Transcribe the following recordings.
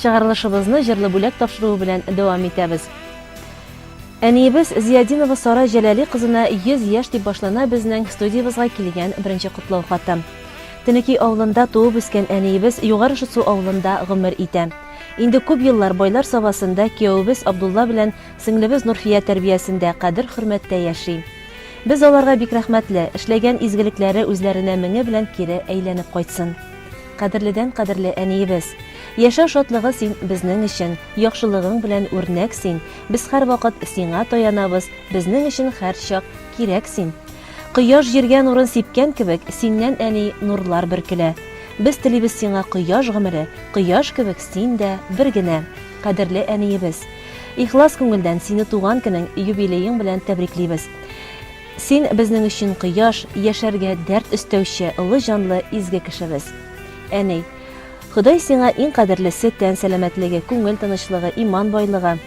Чыгарылышыбызны җырлы бүләк тапшыруы белән дәвам итәбез. Әниебез Зиятдинова Сара Җәләли кызына 100 яшь дип башлана безнең студиябезгә килгән беренче котлау хаты. Тенеки авылында туып үскән әниебез Югары Шытсу авылында гомер итә. Инде күп еллар Байлар Сабасында киявебез Абдулла белән сеңлебез Нурфия тәрбиясендә кадер-хөрмәттә яши. Без аларга бик рәхмәтле, эшләгән изгелекләре үзләренә меңе белән кире әйләнеп кайтсын. Кадерледән кадерле әниебез! Яшәү шатлыгы син безнең өчен, яхшылыгың белән үрнәк син, без һәрвакыт сиңа таянабыз, безнең өчен һәрчак кирәк син. Кояш җиргә нурын сипкән кебек, синнән, әни, нурлар бөркелә. Без телибез сиңа кояш гомере, кояш кебек син дә бер генә. Кадерле әниебез! Ихлас күңелдән сине туган көнең, юбилеең белән тәбриклибез. Син безнең өчен кояш, яшәргә дәрт өстәүче олы җанлы изге кешебез. Әни, Ходай сиңа иң кадерлесе тән сәламәтлеге, күңел тынычлыгы, иман байлыгы,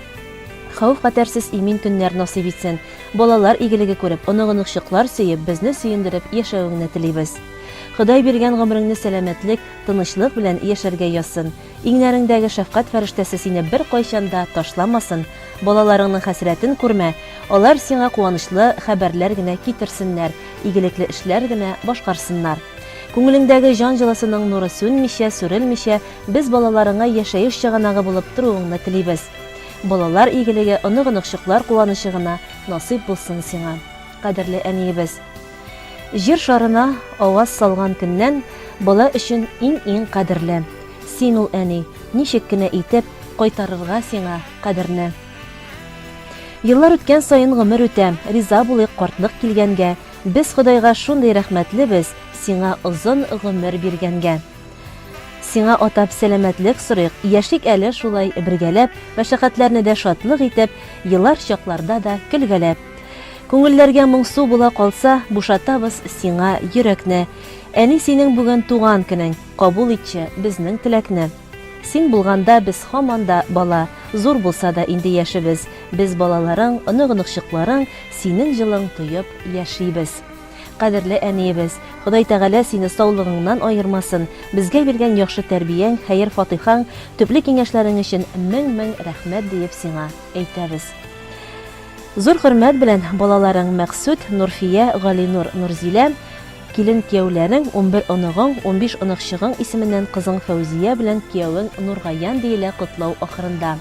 хәвеф-хәтәрсез имин көннәр насыйп итсен. Балалар игелеге күреп, онык-оныкчыклар сөеп, безне сөендереп яшәвеңне телибез. Ходай биргән гомереңне сәламәтлек, тынычлык белән яшәргә язсын. Иңнәреңдәге шәфкать фәрештәсе сине беркайчан да ташламасын, балаларыңның хәсрәтен күрмә, алар сиңа куанычлы хәбәрләр генә китерсеннәр, игелекле эшләр генә башкарсыннар. Күңелеңдәге җан җылысының нуры сүнмичә, сүрелмичә, без балаларыңа яшәеш чыганагы булып торуыңны телибез. Балалар игелеге, онык-оныкчыклар куанычы гына насыйп булсын сиңа, кадерле әниебез. Җир шарына аваз салган көннән бала өчен иң-иң кадерле. Син ул, әни, ничек кенә итеп кайтарырга сиңа кадерне. Еллар үткән саен гомер үтә, риза булыйк картлык килгәнгә, без Ходайга шундый рәхмәтлебез, сиңа озын гомер биргәнгә. Сиңа атап сәламәтлек сорыйк, яшик әле шулай бергәләп, мәшәкатьләрне дә шатлык итеп, елар чакларда да көлгәләп. Күңелләргә моңсу була калса, бушатабыз сиңа йөрәкне. Әни синең бүген туган көнең, кабул итче безнең теләкне. Син булганда без һаман да бала, зур булса да инде яшебез, без балаларың, онык-оныкчыкларың, синең җылың тоеп яшибез. Кадерле әниебез, Ходай Тәгалә сине саулыгыңнан аермасын, безгә биргән яхшы тәрбияң, хәер-фатыйхаң, төпле киңәшләрең өчен мең-мең рәхмәт диеп сиңа әйтәбез. Зур хөрмәт белән балаларың Мәкъсүт, Нурфия, Галинур, Нурзилә, килен-кияүләрең, 11 оныгың, 15 оныкчыгың исеменнән кызың Фәүзия белән киявең Нургаян, диелә котлау ахырында.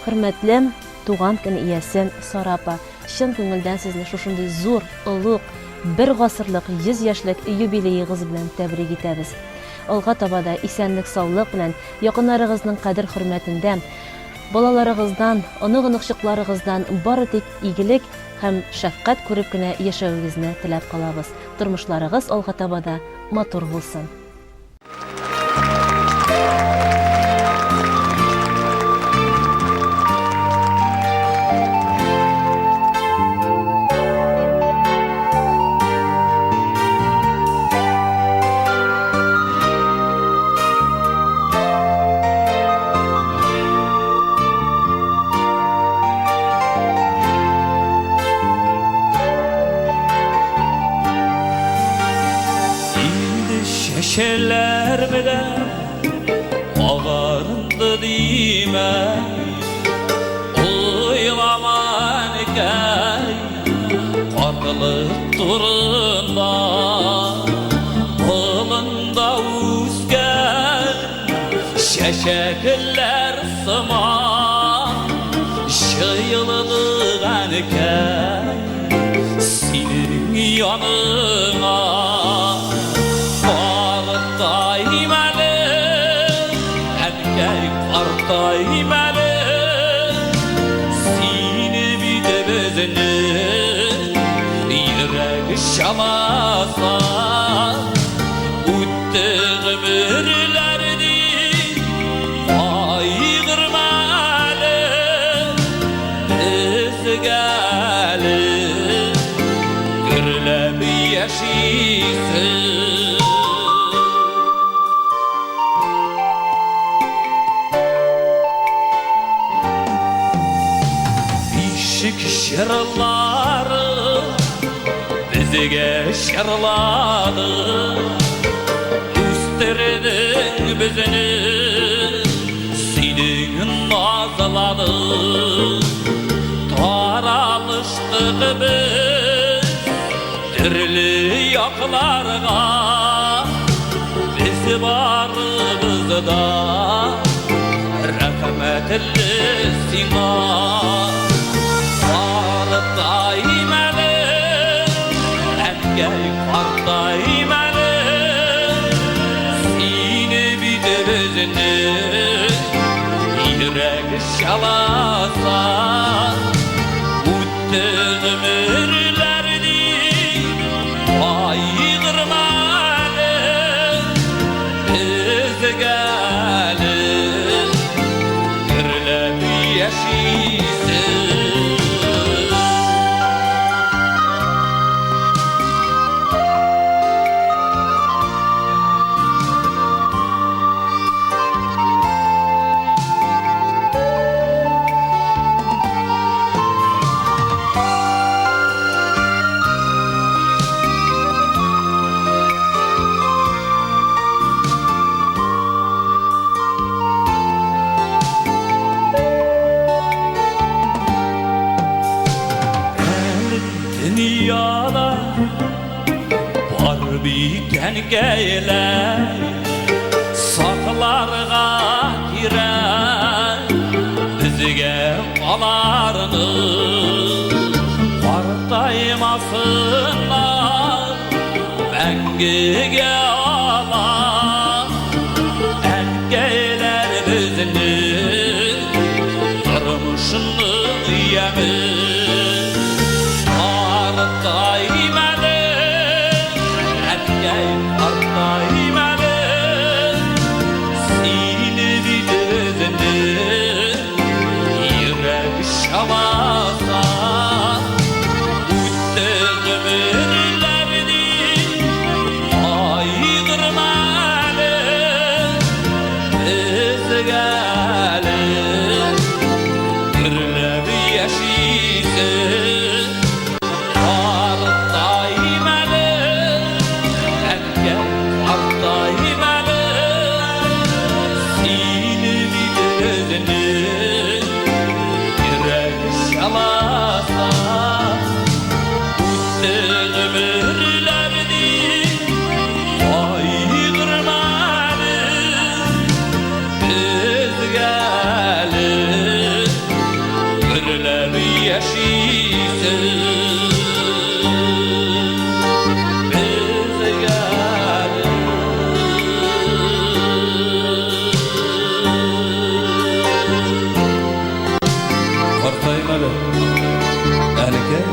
Хөрмәтле туган көн иясе Сара апа, чын күңелдән сезне шушындый зур, олуг, бер гасырлык, 100 яшьлек юбилеегыз белән тәбрик итәбез. Алга таба да исәнлек-саулык белән, якыннарыгызның кадер-хөрмәтендә, Балаларыгыздан, онык-оныкчыкларыгыздан бары тик игелек һәм шәфкать күреп кенә яшәвегезне теләп калабыз. Тормышларыгыз алга таба да матур булсын! Инде чәчәләрме дә агарынды димә, Уйлама, әнкәй, картлык турында. Болында үскән Чәчәкләр сыман җыелдык, әнкәй, синең яныңа. Картайм әле, әнкәй, картайм әле, сине бит безнең йөрәк чамаса. Үтте гомерләр ди, кайгырма әле, безгә әле гөрләп яшисе. Бишек җырлары Безгә җырлады, үстердең безне синең. Бардык без төрле якларга, Без барыбыз да рәхмәтле сиңа. Картайм әле, әнкәй, картайм әле, Сине бит безне йөрәк чаласа. Үтте гомерләр ди, кайгырма әле, безгә әле гөрләп яшисе. Дөньяда бар бит әнкәйләр, Сакларга кирәк безгә аларны. Картаймасыннар мәңгегә алар. Әнкәйләр безнең тормышның яме. Картайм әле, әнкәй, картайм әле, сине бит безне йөрәк чаласа. Үтте гомерләр ди, кайгырма әле, безгә әле гөрләп яшисе. Картайм әле, әнкәй, картайм әле, сине бит безне йөрәк чаласа. Үтте гомерләр ди, кайгырма әле, безгә әле гөрләп яшисе. Безгә әле. Картайм әле, әнекәй.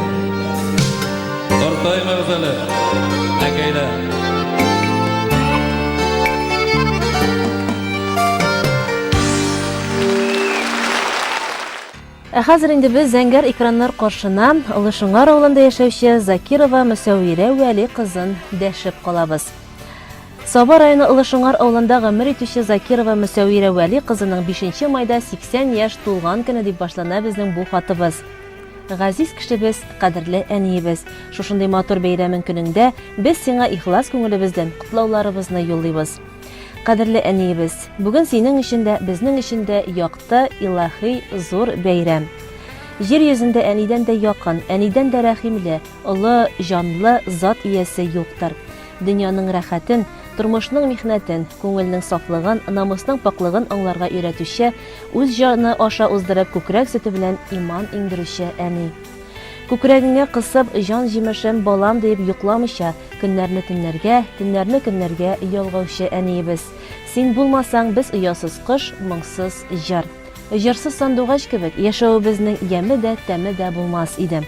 Картаймагыз әле, әкәйләр. Ә хәзер инде без зәңгәр экраннар каршына Олы Шыңар авылында яшәүче Закирова Мөсәвирә Вәли кызын дәшеп калабыз. Саба районы Олы Шыңар авылында гомер итүче Закирова Мөсәвирә Вәли кызының 5 майда 80 яшь тулган көне дип башлана безнең бу хатыбыз. Газиз кешебез, кадерле әниебез, шушындый матур бәйрәмең көнеңдә без сиңа ихлас күңелебездән котлауларыбызны юллыйбыз. Кадерле әниебез, бүген синең өчен дә, безнең өчен дә якты, илаһи, зур бәйрәм. Җир йөзендә әнидән дә якын, әнидән дә рәхимле, олы җанлы зат иясе юктыр. Дөньяның рәхәтен, тормышның михнәтен, күңелнең сафлыгын, намусның пакълыгын аңларга өйрәтүче, үз җаны аша уздырып күкрәк сөте белән иман иңдерүче әни. Күкрәгеңә кысып, җан җимешем, балам диеп йокламыйча, көннәрне төннәргә, төннәрне көннәргә ялгаучы әниебез. Син булмасаң, без оясыз кош, моңсыз җыр. Җырсыз сандугач кебек, яшәвебезнең яме дә, тәме дә булмас иде.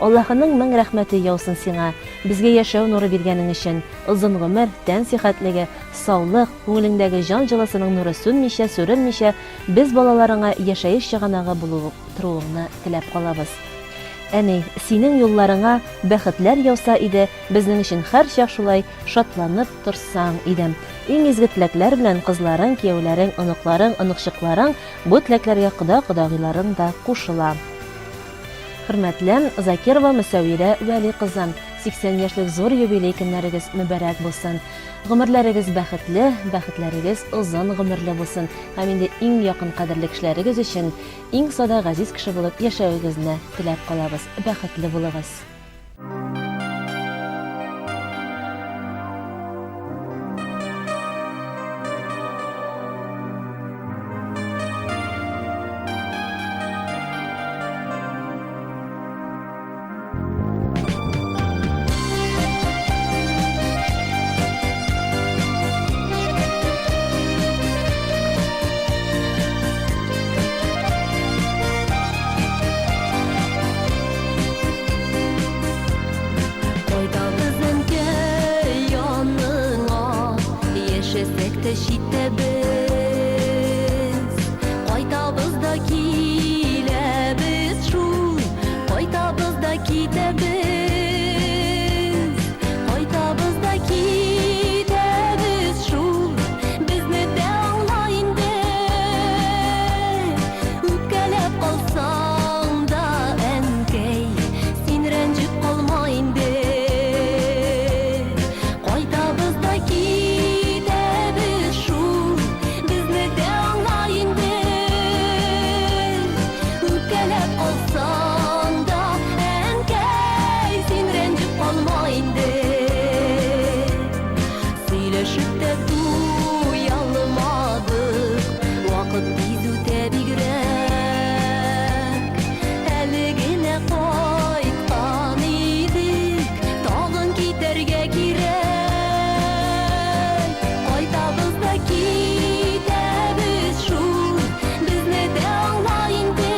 Аллаһының мең рәхмәте яусын сиңа, безгә яшәү нуры биргәнең өчен. Озын гомер, тән сихәтлеге, саулык, күңелеңдәге җан җылысының нуры сүнмичә, сүрелмичә, без балаларыңа яшәеш чыганагы булу торуыңны теләп калабыз. Әни, синең юлларыңа бәхетләр яуса иде, безнең өчен һәрчак шулай шатланып торсаң иде. Иң изге теләкләр белән кызларың, кияүләрең, оныкларың, оныкчыкларың, бу теләкләргә кода-кодагыйларың да кушыла. Хөрмәтле Закирова Мөсәвирә Вәли кызы, 80 яшьлек зур юбилей көннәрегез мөбарәк булсын. Гомерләрегез бәхетле, бәхетләрегез озын гомерле булсын һәм инде иң якын кадерле кешеләрегез өчен иң сада газиз кеше булып яшәвегезне теләп калабыз. Бәхетле булыгыз! Кайтабыз әнкәй яныңа, яшәсәк тә читтә без. Кайтабыз да киләбез шул, кайтабыз да китәбез. Кайтабыз да китәбез шул, безне дә аңла инде. Үпкәләп калсаң да, әнкәй, син рәнҗеп калма инде. Кайтабыз да китәбез шул, безне дә аңла инде. Үпкәләп калсаң да, әнкәй, син рәнҗеп калма инде. Сөйләшеп тә туялмадык, вакыт тиз үтә бигрәк. Әле генә кайткан идек, тагын китәргә кирәк. Кайтабыз да китәбез шул, безне дә аңла инде.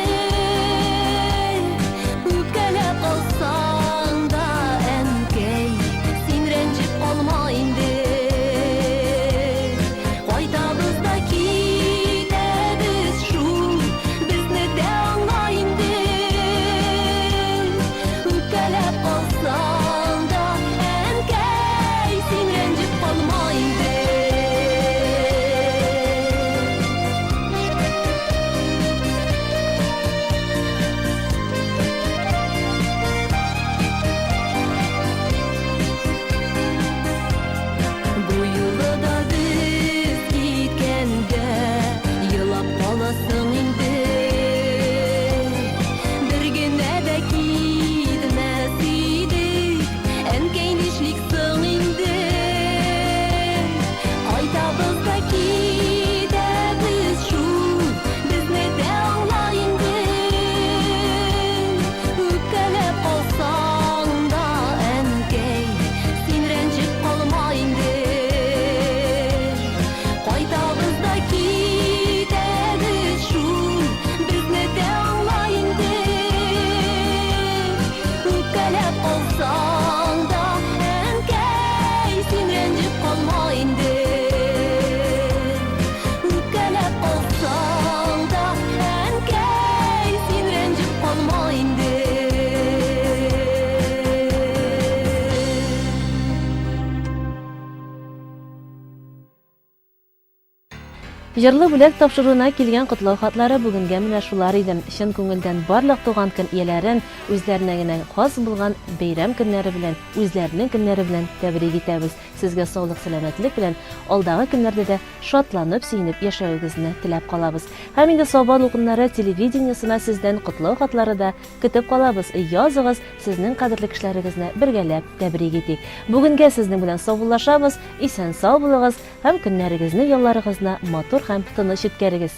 Үпкәләп калсаң да, әнкәй, син рәнҗеп калма инде. Кайтабыз да китәбез шул, безне дә аңла инде. Үпкәләп калсаң да, әнкәй, син рәнҗеп калма инде. Бу юлы да без киткәндә елап каласың инде. Бер генә дә китмәс идек, әнкәй нишлик соң инде? Кайтабыз да китәбез шул, безне дә аңла инде. Үпкәләп калсаң да, әнкәй, син рәнҗеп калма инде. Кайтабыз да китәбез шул, безне дә аңла инде. Үпкәләп калсаң да, әнкәй, син рәнҗеп калма инде. Үпкәләп калсаң да, әнкәй, син рәнҗеп калма инде. Җырлы бүләк тапшыруына килгән котлау хатлары бүгенгә менә шулар иде. Чын күңелдән барлык туган көн ияләрен үзләренә генә хас булган бәйрәм көннәре белән, үзләренең көннәре белән тәбрик итәбез. Сезгә саулык-сәламәтлек белән алдагы көннәрдә дә шатланып-сөенеп яшәвегезне теләп калабыз. Һәм инде Саба дулкыннары телевидениесына сездән котлау хатлары да көтеп калабыз. Языгыз, сезнең кадерле кешеләрегезне бергәләп тәбрик итик. Бүгенгә сезнең белән саубуллашабыз. Исән-сау булыгыз һәм көннәрегезне, ялларыгызны матур һәм тыныч үткәрегез.